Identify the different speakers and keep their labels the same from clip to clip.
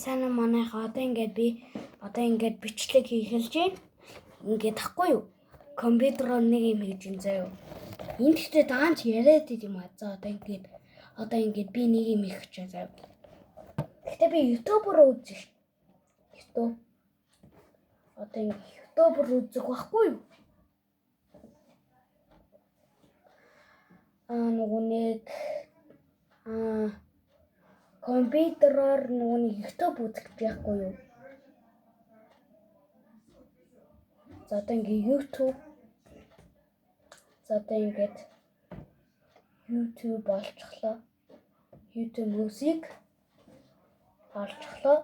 Speaker 1: Сайн уу манайха, одоо ингээд би одоо ингээд бичлэг хийхэлж байна. Ингээд тахгүй юу? Компьютероор нэг юм хийж ин заяа. Энд гэхдээ даанч яриад идэм а. За одоо ингээд би нэг юм хийх гэж байна заяа. Гэхдээ би YouTube руу үзэн ш. YouTube. Одоо ингээд YouTube руу үзэх байхгүй юу? Аа, нөгөө нэг компьютероор нөгөө нэг YouTube үзэх гэж яахгүй юу? За, одоо ингээд YouTube. За, одоо ингээд YouTube олчихлоо. YouTube Music олчихлоо.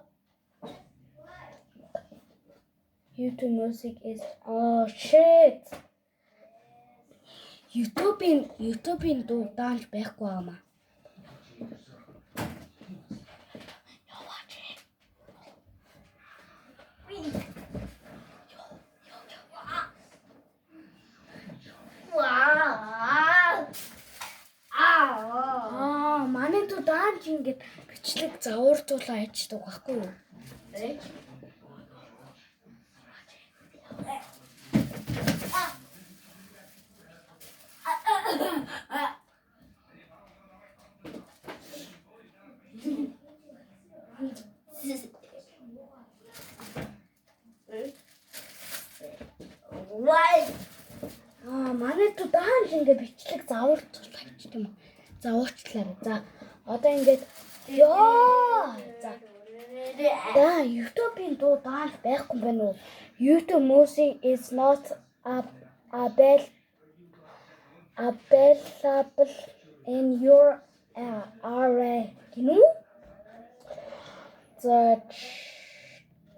Speaker 1: YouTube Music is, oh shit. YouTube-ийн дуу даанч байхгүй юм аа. Яваач.
Speaker 2: Ваа. Аа.
Speaker 1: Аа, манай дүү даанч ингээд бичлэг зааварчуулаа хийждэг байхгүй юу?
Speaker 2: Вай.
Speaker 1: Аа, манай дүү даанч ингээд бичлэг зааварчуулаа хийждэг юм. За, уучлаарай. За, одоо ингээд ёо. За, да, YouTube-ийн дуу даанч байхгүй юм байна уу? YouTube Music is not available in your area гинүү? За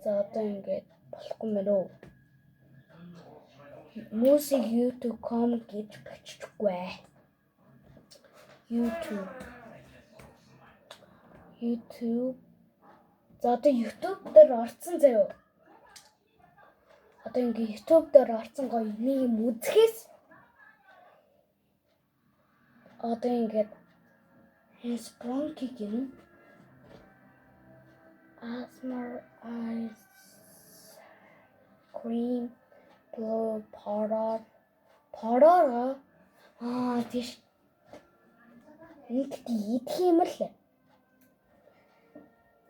Speaker 1: за, одоо ингээд болохгүй юм байна уу? Music YouTube.com гэж бичихгүй. YouTube. YouTube. За, одоо YouTube дээр орцсон заяо. Одоо ингээ YouTube дээр орцсон гоё нэг юм үзэхээс одоо ингээд Sprunki гинэ. ASMR ice cream blue powder powder. Аа, тийш. Нэг идэх юм л.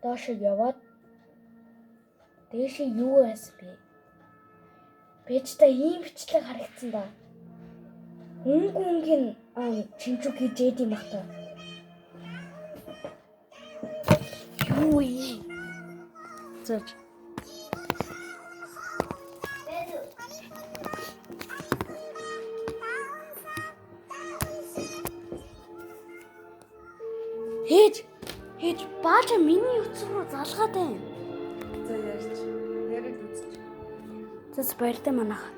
Speaker 1: Доош яваад дээшээ юу байсан бэ? Бэж та ийм бичлэг харагдсан да. Өнгө өнгийн чинчүг хийж ээд юм бах та. Юу юм? За. Ээж, ээж, баача миний утас руу залгаад байна.
Speaker 3: За, ярьж. Яриад үзчих.
Speaker 1: За, баяртай манайха.